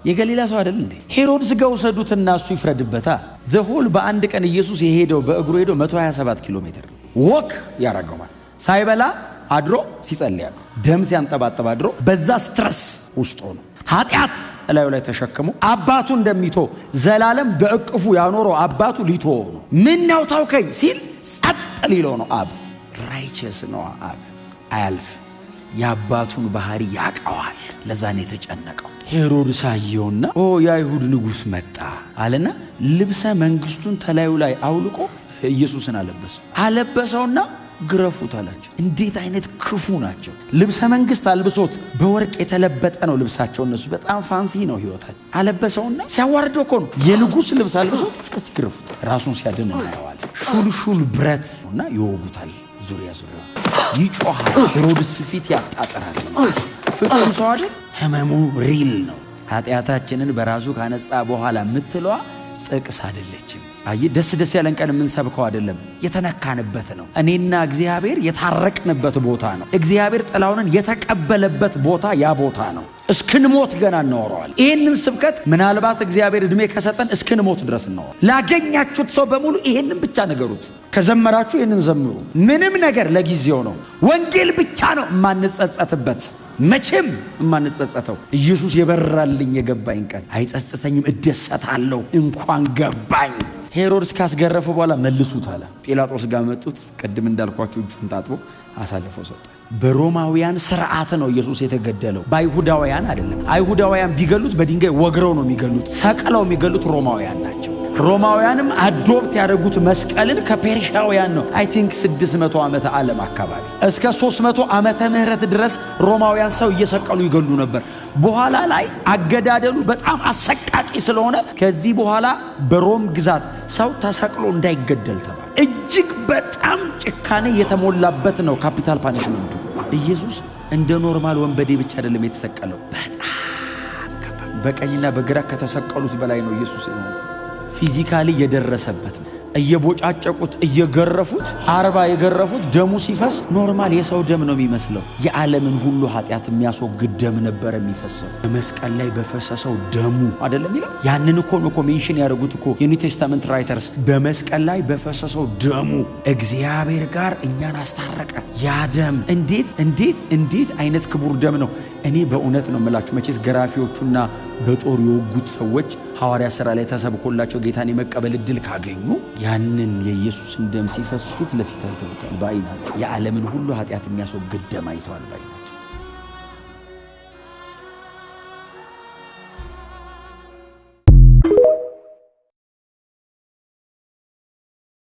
የገሊላ ሰው አይደል እንዴ? ሄሮድስ ጋር ውሰዱትና እሱ ይፍረድበታ። The whole በአንድ ቀን ኢየሱስ የሄደው በእግሩ ሄዶ 127 ኪሎ ሜትር walk ያደረገው ማለት ሳይበላ አድሮ ሲጸልይ አድሮ ደም ሲያንጠባጥብ አድሮ በዛ stress ውስጥ ሆኖ ኃጢአት እላዩ ላይ ተሸክሞ አባቱ እንደሚቶ ዘላለም በእቅፉ ያኖረው አባቱ ሊተወው ነው። ምነው ተውከኝ ሲል ጸጥ ሊለው ነው። አብ righteous ነው። አብ አያልፍ፣ የአባቱን ባህሪ ያቀዋል። ለዛ ነው የተጨነቀው። ሄሮድስ አየውና "ኦ፣ የአይሁድ ንጉሥ መጣ" አለና ልብሰ መንግስቱን ተላዩ ላይ አውልቆ ኢየሱስን አለበሰው። አለበሰውና ግረፉት አላቸው። እንዴት አይነት ክፉ ናቸው! ልብሰ መንግስት አልብሶት፣ በወርቅ የተለበጠ ነው ልብሳቸው። እነሱ በጣም fancy ነው ህይወታቸው። አለበሰውና ሲያዋርደው እኮ ነው። የንጉሥ ልብስ አልብሶት እስቲ ግረፉት። ራሱን ሲያድን እናየዋለን። ሹልሹል ብረት እና ይወጉታል። ዙሪያ ዙሪያ ይጮሃል። ሄሮድስ ፊት ያጣጥራል። ኢየሱስ ፍጹም ሰው አይደል? ህመሙ real ነው። ኃጢአታችንን በራሱ ካነጻ በኋላ የምትለዋ ጥቅስ አይደለችም። አይ፣ ደስ ደስ ያለን ቀን የምንሰብከው አይደለም፣ የተነካንበት ነው። እኔና እግዚአብሔር የታረቅንበት ቦታ ነው። እግዚአብሔር ጥላሁንን የተቀበለበት ቦታ ያ ቦታ ነው። እስክንሞት ገና እናወራዋል። ይህንን ስብከት ምናልባት እግዚአብሔር ዕድሜ ከሰጠን እስክንሞት ድረስ እናወራ። ላገኛችሁት ሰው በሙሉ ይሄንን ብቻ ንገሩት። ከዘመራችሁ ይህንን ዘምሩ። ምንም ነገር ለጊዜው ነው። ወንጌል ብቻ ነው የማንጸጸትበት፣ መቼም የማንጸጸተው። ኢየሱስ የበራልኝ የገባኝ ቀን አይጸጽተኝም፣ እደሰታለሁ። እንኳን ገባኝ። ሄሮድስ ካስገረፈው በኋላ መልሱት አለ። ጲላጦስ ጋር መጡት። ቅድም እንዳልኳችሁ እጁን ታጥቦ አሳልፎ ሰጠ። በሮማውያን ስርዓት ነው ኢየሱስ የተገደለው፣ በአይሁዳውያን አይደለም። አይሁዳውያን ቢገሉት በድንጋይ ወግረው ነው የሚገሉት። ሰቅለው የሚገሉት ሮማውያን ናቸው። ሮማውያንም adopt ያደረጉት መስቀልን ከፔርሻውያን ነው። I think 600 ዓመተ ዓለም አካባቢ እስከ 300 ዓመተ ምህረት ድረስ ሮማውያን ሰው እየሰቀሉ ይገሉ ነበር። በኋላ ላይ አገዳደሉ በጣም አሰቃቂ ስለሆነ ከዚህ በኋላ በሮም ግዛት ሰው ተሰቅሎ እንዳይገደል ተባለ። እጅግ በጣም ጭካኔ የተሞላበት ነው capital punishment ኡ። ኢየሱስ እንደ normal ወንበዴ ብቻ አይደለም የተሰቀለው፣ በጣም ከባድ፣ በቀኝና በግራ ከተሰቀሉት በላይ ነው ኢየሱስ የሆነው። Physically የደረሰበት ነው። እየቦጫጨቁት እየገረፉት፣ 40 የገረፉት ደሙ ሲፈስ normal የሰው ደም ነው የሚመስለው። የዓለምን ሁሉ ኃጢአት የሚያስወግድ ደም ነበር የሚፈሰው። በመስቀል ላይ በፈሰሰው ደሙ አይደለም የሚለው። ያንን እኮ ነው እኮ mention ያደረጉት እኮ የ New Testament writers። በመስቀል ላይ በፈሰሰው ደሙ እግዚአብሔር ጋር እኛን አስታረቀ። ያ ደም እንዴት እንዴት እንዴት አይነት ክቡር ደም ነው! እኔ በእውነት ነው የምላችሁ። መቼስ ገራፊዎቹና በጦር የወጉት ሰዎች ሐዋርያ ሥራ ላይ ተሰብኮላቸው ጌታን የመቀበል እድል ካገኙ ያንን የኢየሱስን ደም ሲፈስ ፊት ለፊት አይተውታል በዓይናቸው። የዓለምን ሁሉ ኃጢአት የሚያስወግድ ደም አይተዋል በዓይናቸው።